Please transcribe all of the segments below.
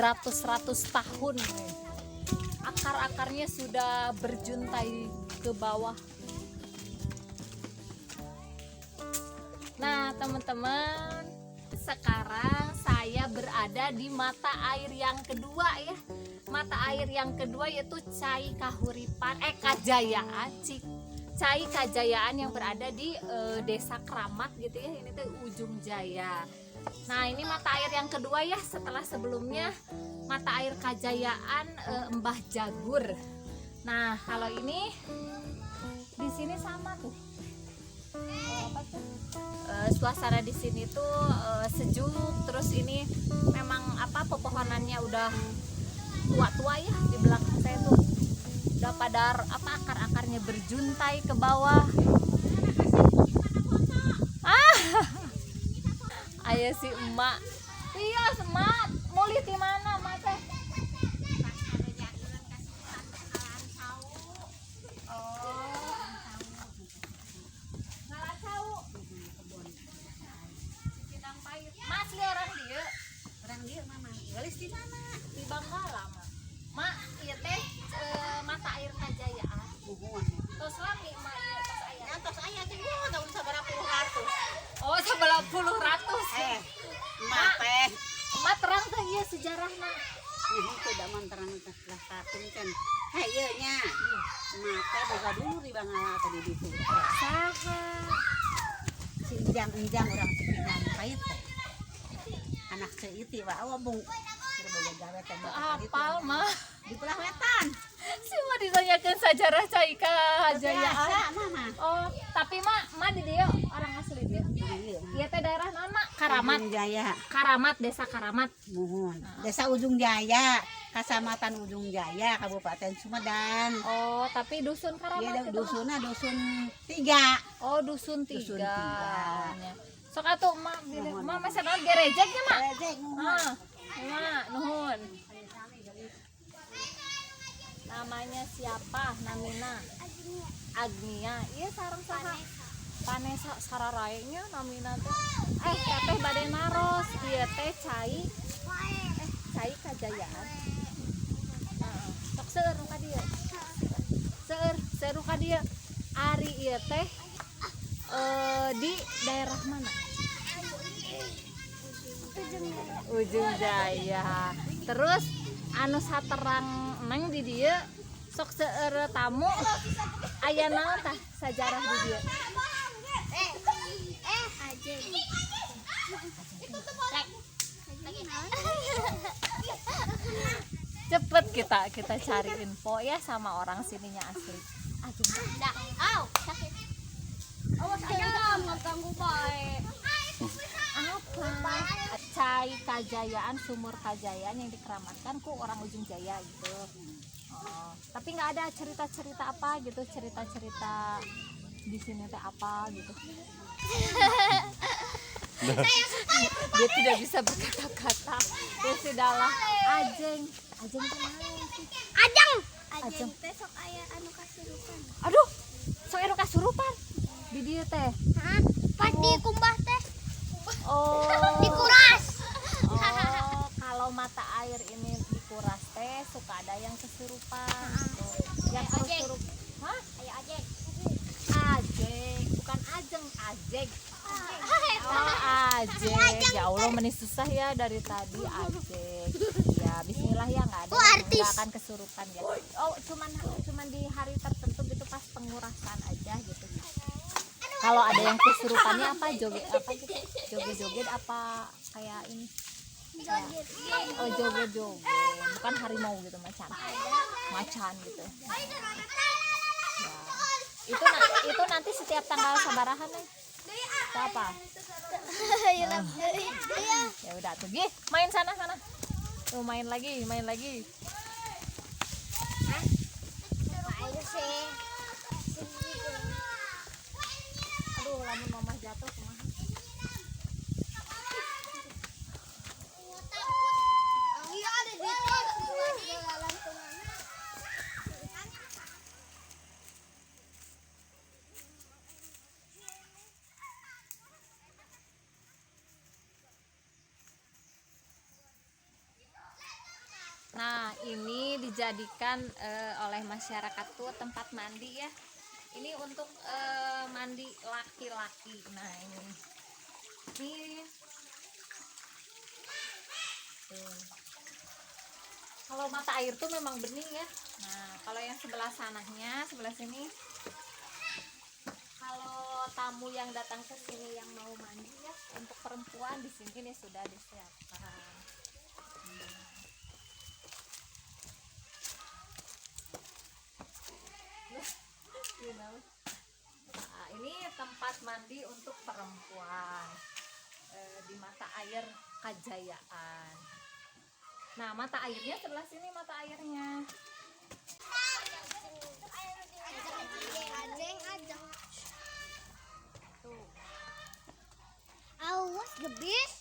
beratus-ratus tahun. Akar-akarnya sudah berjuntai ke bawah. Nah, teman-teman, sekarang saya berada di mata air yang kedua ya. Mata air yang kedua yaitu Cai Kahuripan, Kajayaan, Cai Kajayaan yang berada di Desa Kramat gitu ya. Ini tuh Ujung Jaya. Nah, ini mata air yang kedua ya, setelah sebelumnya mata air Kajayaan Mbah Jagur. Nah, kalau ini di sini sama tuh. Apa tuh? Suasana di sini tuh sejuk, terus ini memang apa, pepohonannya udah tua-tua ya. Di belakang saya tuh udah pada apa, akar-akarnya berjuntai ke bawah. Ah, aya si emak. Iya, emak mulih di mana, Mak teh? Oh, ngala cau. Cipinang Pait. Mas asli orang dieu? Orang dieu, Mama. Geulis di mana? Di Bangkala, Mak. Mak, ieu teh mata air Kajayaan. Muhun. Tos lami, Mak, ieu tos aya? Ya tos aya teh wah tahun sabaraha puluh ratus. Oh, sabaraha puluh ratus. Eh, emak teh. Mak terang teh ieu sejarahna? Nya henteu da man terang teh lah kapunten. Heh ieu nya. Emak teh boga dulu di Bangala teh di ditu. Saha? Si Ijang-ijang orang Cipinang Pait teh. Anak seiti wa awa bung. Keur boga gawe teh Teu apal, Mah. Di belah wetan. Si mah ditanyakeun sejarah Cai Kajayaan. Biasa, Mama. Oh, tapi Mak, Mak di dieu orang asli dieu? Ieu. Ieu teh daerah naon, Mak? Karamat. Ujung Jaya. Karamat, Desa Karamat. Muhun. Desa Ujung Jaya, Kecamatan Ujung Jaya, Kabupaten Sumedang. Oh, tapi dusun Karamat Iya, gitu, Mak? Dusunnya dusun 3. Oh, dusun 3. Dusun 3. Sok atuh, Mak, bilih. Nuhun. Mak masih naon gerejek nya, Mak? Gerejek, nuhun. Ah, Mak, nuhun. Namanya siapa? Namina. Agnia. Agnia. Iya, sareng saha? Panesa sararae nya namina teh. Eh, teteh bade naros, ieu teh cai. Cai Kajayaan. Heeh. Sok seueur nu ka dieu. Seueur, seueur nu ka dieu. Ari ieu teh di daerah mana? Ujung Jaya. Terus anu saterang neng di dieu sok seueur tamu, aya naon tah sajarah di dieu? Eh, Ajeng. Cepet kita kita cari info ya sama orang sininya asli. Ajeng. Dah. Au, sakit. Awas aja ngeganggu bae. Apa? Cai Kajayaan, sumur Kajayaan yang dikeramatkan ku orang Ujung Jaya gitu. Oh, tapi nggak ada cerita-cerita apa gitu, cerita-cerita di sini teh apa gitu. Dia tidak bisa berkata-kata. Ya sudahlah. Ajeng, Ajeng kemana sih? Ajeng. Ajeng. Ajeng teh sok aya anu kasurupan. Aduh, sok anu kasurupan di dieu teh. Hah? Pas dikumbah teh. Oh. Dikuras. Oh, kalau mata air ini dikuras teh suka ada yang kesurupan gitu. Yang Ajeng. kesurup. Hah? Ayo Ajeng. Ajeng, bukan Ajeng, Ajeng. Oh, Ajeng. Ya Allah, meni susah ya dari tadi Ajeng. Ya, bismillah ya, nggak ada Oh, artis. nggak akan kesurupan ya. Oh, cuman cuman di hari tertentu gitu pas pengurasan aja gitu. Kalau ada yang kesurupannya apa joget apa gitu? Joget-joget apa kayak ini? Joget. Oh, joget-joget. Bukan harimau gitu, macan. Macan gitu. Ya. Itu nanti setiap tanggal sabarahan nih. Apa? Ya udah tuh, gih, main sana sana. Tuh main lagi, main lagi. Aduh, lamun mama jatuh kumaha? Iya ada di dijadikan oleh masyarakat tuh tempat mandi ya. Ini untuk mandi laki-laki. Nah, ini. Ini. Tuh. Kalau mata air tuh memang bening ya. Nah, kalau yang sebelah sananya, sebelah sini, kalau tamu yang datang ke sini yang mau mandi ya, untuk perempuan di sini nih sudah disiapkan. Nah, ini tempat mandi untuk perempuan di mata air Kajayaan. Nah, mata airnya sebelah sini mata airnya. Ajeng, ajeng. Tuh. Awas gebis.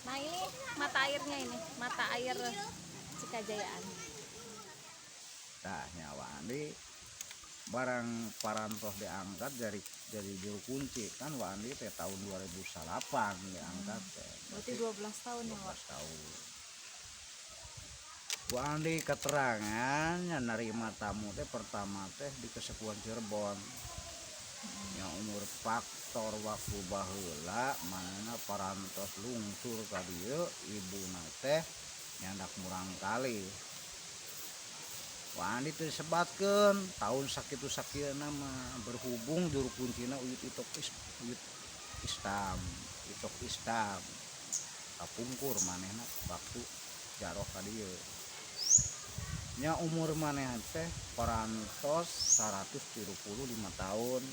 Nah, ini mata airnya ini, mata air Cikajayaan. Tah nyawa Andi barang parantos diangkat dari juru kunci kan Wa Andi teh tahun 2008 diangkat teh. Berarti 12 tahun ya, Wak? 12 tahun. Wa Andi keterangan nerima tamu teh pertama teh di Kesepuhan Cirebon. Yang umur faktor waktu baheula manehna parantos lungsur ka dieu ibuna teh nyandak murang kali. Wa Andi teh disebatkeun tahun sakitu sakieuna mah berhubung juru kuncina uyut itok is, uyut istam, itok istam. Kapungkur manehna waktu jaroh ka dieu. Nya umur maneh teh parantos 135 tahun.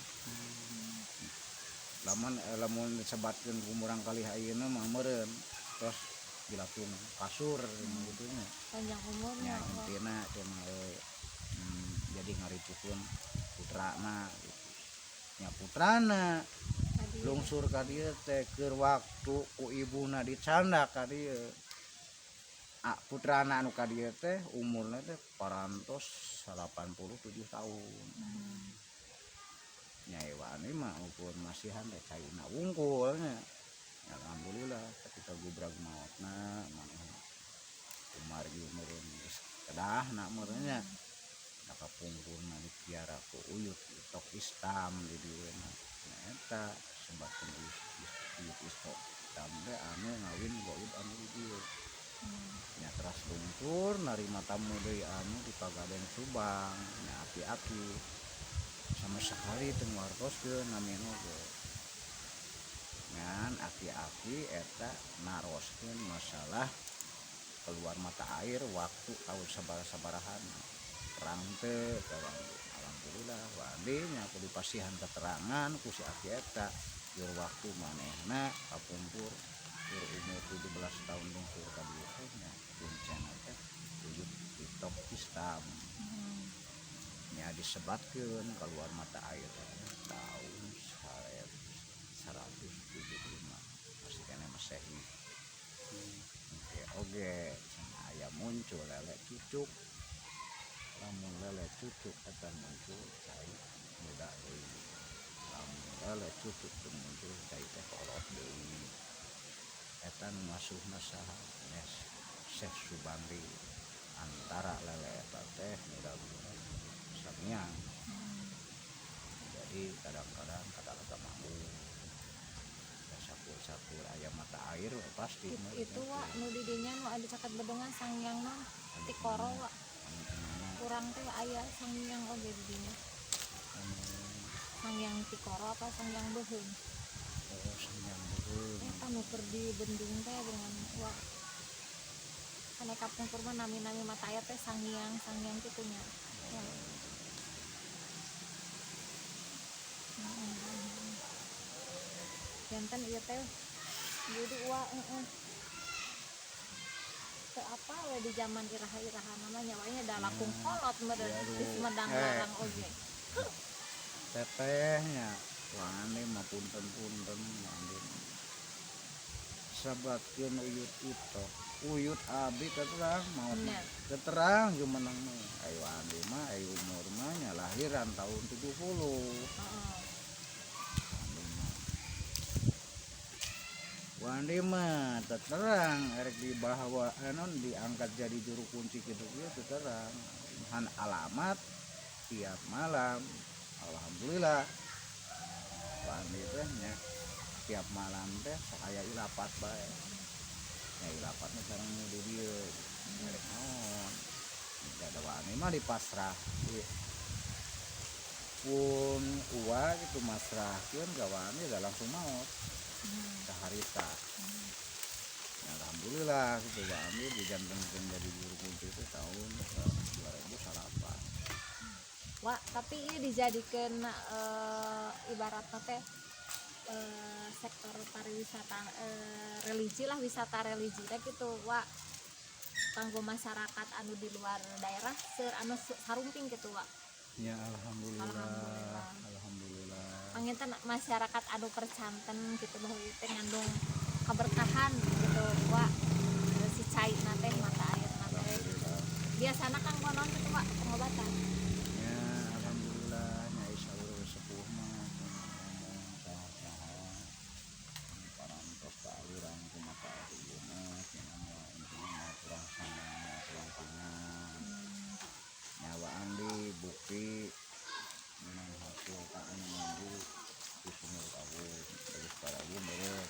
Lamun lamun disebatkeun ku murang kali ayeuna mah meureun terus dilatung kasur gitu nya. Panjang umurnya. Nya intina cenah jadi ngaripukeun putrana gitu. Nya putrana lungsur ka dieu teh keur waktu ku ibuna dicandak ka dieu. Putrana anu ka dieu teh umurna teh parantos 87 tahun. Nya Ewani mah ukur masihan teh caina wungkul nya. Alhamdulillah ketika gubrag maotna maneh kumargi meureun geus kedahna meureun nya. Da kapungkurna dipiara ku uyut itok istam di dieu mah. Nya eta sebatkeun uyut istok istam teh anu ngawin goib anu di dieu. Nya teras lungsur narima tamu deui anu di Pagaden Subang nya aki-aki sama sekali teu ngawartoskeun namina oge. Ngan aki-aki eta naroskeun masalah keluar mata air waktu tahun sabaraha-sabarahan terang teu alhamdulillah Wa Andi nya aku dipasihan keterangan ku si aki eta jur waktu manehna kapungkur jur umur 17 tahun lungsur ka dieu teh nya kuncena teh wujud itok istam nya disebatkeun keluar mata air tahun 175 masih kene Masehi. Oke, oge cenah aya muncul lele cucuk. Lamun lele cucuk eta muncul cai muda deui. Lamun lele cucuk teu muncul cai teh kolot deui. Eta nu masuhna saha? Syekh Subandi. Antara lele eta teh muda samiang. Jadi kadang-kadang kata-kata mampu sakur-sakur ayam mata air pasti Itu Wak nu di dinya nu aya caket bendungan Sangyang mah Tikoro Wak. Kurang teh aya Sangyang oge di dinya. Sangyang Tikoro apa Sangyang Beuheung? Oh, Sangyang Beuheung. Eta nu keur di bendung teh dengan Wak. Ane kapungkur mah nami-nami mata air teh Sangyang, Sangyang kitu nya. Ya. Janten ieu teh jadi uang heeh. Teu apa we di zaman iraha-iraha namanya wanya da langkung kolot meureun di Sumedang Larang oge. Tetehnya Wani mah punten-punten wani. Sabatkeun uyut itu. Uyut abdi terang maot Nya. Terang jumeneng mah. Ayo abdi mah ayo umur mah nya lahiran tahun 70. Heeh. Wandi mah terang erek dibawa anon diangkat jadi juru kunci gitu gitu terang. Han alamat tiap malam. Alhamdulillah. Wandi teh nya tiap malam teh sok aya ilapat bae. Nya ilapatna sareng nu di dieu. Erek naon. Da da wani mah dipasrah. Pun uwa gitu masrahkeun ka wani da langsung maot. Saharita. Ya, alhamdulillah gitu wani dijantenkeun jadi juru kunci itu tahun 2008. Wah, tapi ini dijadikan ibaratnya teh sektor pariwisata religi lah, wisata religi teh gitu, Wak. Kanggo masyarakat anu di luar daerah seur anu sarumping gitu, Wak. Ya alhamdulillah. Alhamdulillah. Alhamdulillah. Panginten masyarakat anu percanten gitu bahwa ieu teh ngandung keberkahan gitu, Wak. Si cai na teh mata air na teh. Alhamdulillah. Biasana kanggo naon gitu, Wak, pengobatan? Ya alhamdulillah nya saur sepuh mah ngomong saha-saha parantos kaaliran ku mata air ieu mah cenah mah intina mah kurang sandang mah kurang pangan. Nyawa andi bukti menang hasil ka anu mandi di sumur kawung terus parawu meureun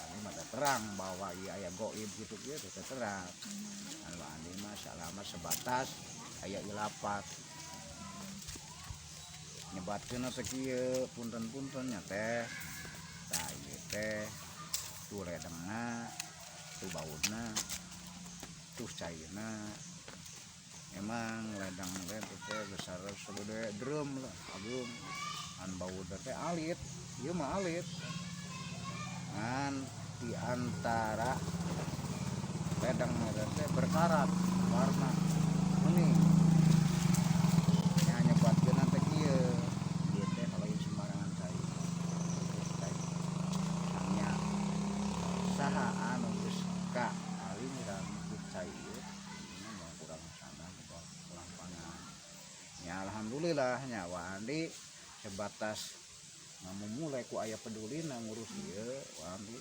anu mah terang bahwa ieu aya goib gitu kieu teh terang. Anu andi mah salama sebatas aya ilapat nyebatkeun teh kieu punten-punten nya teh tah ieu teh tuh ledengna tuh bauna tuh cairna emang ledang teh teh besar segede drum lah agung an bauna teh alit ieu mah alit ngan di antara ledang teh berkarat warna kuning nya nyebatkeun teh kieu ieu teh lain sembarangan cai cai nya saha anu geus ka aliran ku cai ieu intina mah kurang sandang kurang pangan. Ya alhamdulillah nya Wandi sebatas ngamumule ku aya pedulina ngurus ieu Wandi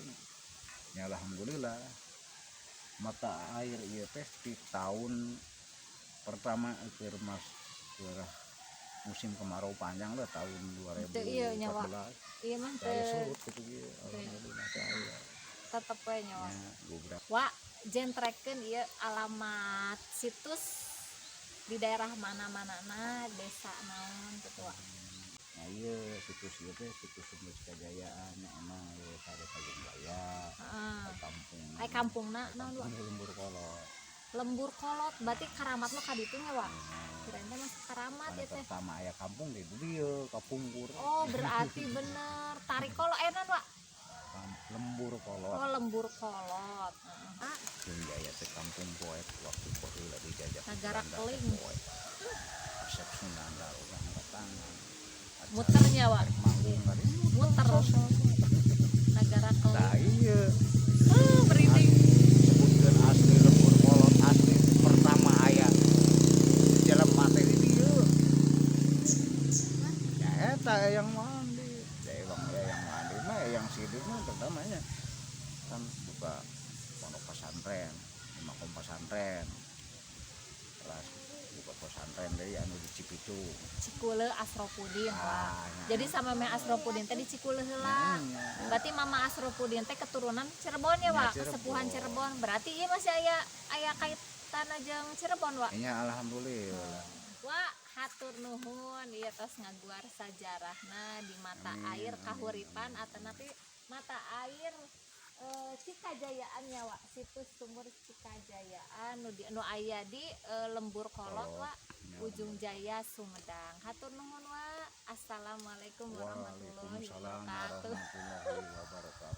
ya alhamdulillah mata air ieu teh di tahun pertama keur mas keur musim kemarau panjang lah tahun Teu ieu nya, Wak. 2014 Ieu mah teu aya teu surut gitu ieu alhamdulillah teu aya tetep we nya, Wak. nya gubrak. Wak, jentrekeun ieu alamat situs di daerah mana-mana desa naon gitu, Wak. Nah ieu situs ieu teh situs Sumber Cikajayaan nya emang ieu sare Tanjung Jaya. Heeh. Kampung. Ai kampungna naon, Wak? Kampung Lembur Kolot. Lembur Kolot, berarti karamat mah ka ditu nya, Wak? Kirain teh masih karamat Mana ya teh. pertama aya kampung di dieu kapungkur. Oh, berarti bener. Tarik kolot enan, Wak. Lembur Kolot. Oh, Lembur Kolot. Heeh. Ah, Tanjung Jaya teh kampung poek waktu baheula dijajah Nagara Belanda teh Keling. poek. Asep Sunandar urang angkat tangan. Acara Muternya, Wak. rek manggung kali. Muter. Nagara Keling. Tah ieu Merinding. sebutkeun asli Lembur Kolot asli pertama aya jelema teh di dieu. Ya eta yang mandi. Ya emang ya yang mandi mah yang sidik mah pertamanya kan buka pondok pesantren, makom pesantren. Kelas buka pesantren deui anu di Cipicung. Cikule Asropudin, Wak. Ah, nya. Jadi sama Mama Asropudin teh di Cikule heula. Nya. Berarti Mama Asropudin teh keturunan Cirebon ya, Ya, Wak? Cirebon. Kesepuhan Cirebon. Berarti ieu masih aya aya kaitan jeung Cirebon, Wak. Nya alhamdulillah. Wak, hatur nuhun ieu tos ngaguar sajarahna di mata Amin, air amin, Kahuripan atanapi mata air Cikajayaan ya, Wak. Situs sumur Cikajayaan nu di nu aya di Lembur Kolot, Kolot. Wak. Ya, Ujung Jaya Sumedang. Hatur nuhun, Wak. Assalamualaikum warahmatullahi Waalaikumsalam wabarakatuh. warahmatullahi wabarakatuh.